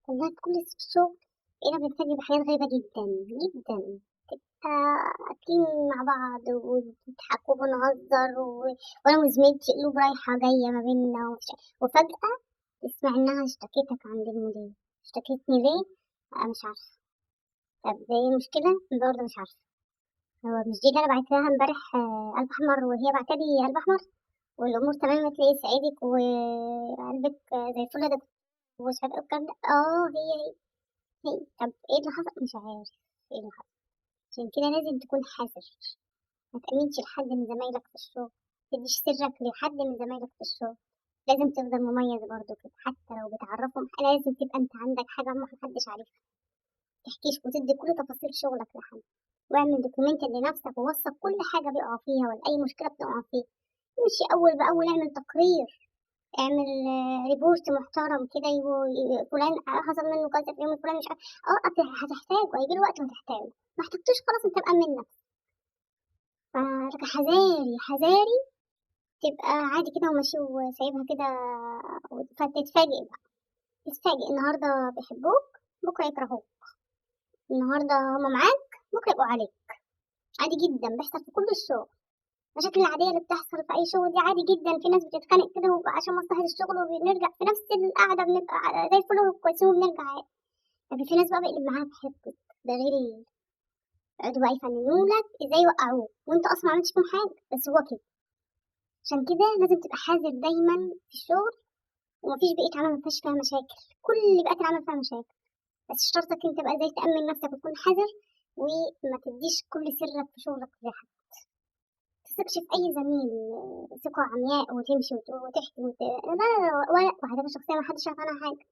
كلها في كل الشغل بقينا بنتفاجئ بحاجات غريبة جدا جدا. تبقى أكلين مع بعض وبنضحك وبنهزر وأنا وزميلتي قلوب رايحة جاية ما بينا وفجأة تسمع إنها اشتكتك عند المدير. اشتكتني ليه؟ أنا مش عارفة. طب ايه المشكلة؟ برضه مش عارفة. هو مش دي اللي أنا بعت لها امبارح قلب أحمر وهي بعتلي قلب أحمر والأمور تمام، تلاقي سعيدك وقلبك زي الفل ده ومش عارفة ايه والكلام ده. هي هي هي. طب ايه اللي حصل؟ مش عارف ايه اللي حصل. عشان كده لازم تكون حذر، ما تأمنش لحد من زمايلك في الشغل، ما تديش سرك لحد من زمايلك في الشغل. لازم تفضل مميز برضو كده، حتى لو بتعرفهم لازم تبقى انت عندك حاجة ما حدش عارفها، ما تحكيش وتدي كل تفاصيل شغلك لحد، واعمل document لنفسك ووثق كل حاجة بيقعوا فيها ولا أي مشكلة بتقع فيها. امشي أول بأول، اعمل تقرير، اعمل report محترم كده، فلان حصل منه كذا في يوم الفلاني مش عارف. هتحتاجه، هيجي له وقت وهتحتاجه، ما احتجتوش خلاص انت مأمن نفسك. فلك حذاري حذاري تبقى عادي كده وماشي وسايبها كده، فتتفاجئ بقى، تتفاجئ النهارده بيحبوك بكره يكرهوك، النهارده هما معاك بكره يبقوا عليك. عادي جدا، بيحصل في كل الشغل. المشاكل العادية اللي بتحصل في أي شغل دي عادي جدا، في ناس بتتخانق كده عشان مصلحة الشغل وبنرجع في نفس القعدة بنبقى زي الفل وكويسين وبنرجع عادي. لكن في ناس بقى بيقلب معاها بحقد، ده غير يقعدوا بقى يفننوا لك ازاي يوقعوك وانت اصلا ما عملتش فيهم حاجة، بس هو كده. عشان كده لازم تبقى حذر دايما في الشغل، ومفيش بيئة عمل ما فيهاش فيها مشاكل، كل بيئة العمل فيها مشاكل، بس شرطك انت بقى ازاي تأمن نفسك وتكون حذر وما تديش كل سرك في شغلك لحد. تثقش في أي زميل ثقة عمياء وتمشي وتحكي لا، لا، لا، ولا وحاجات شخصية ما حدش يعرف عنها حاجة.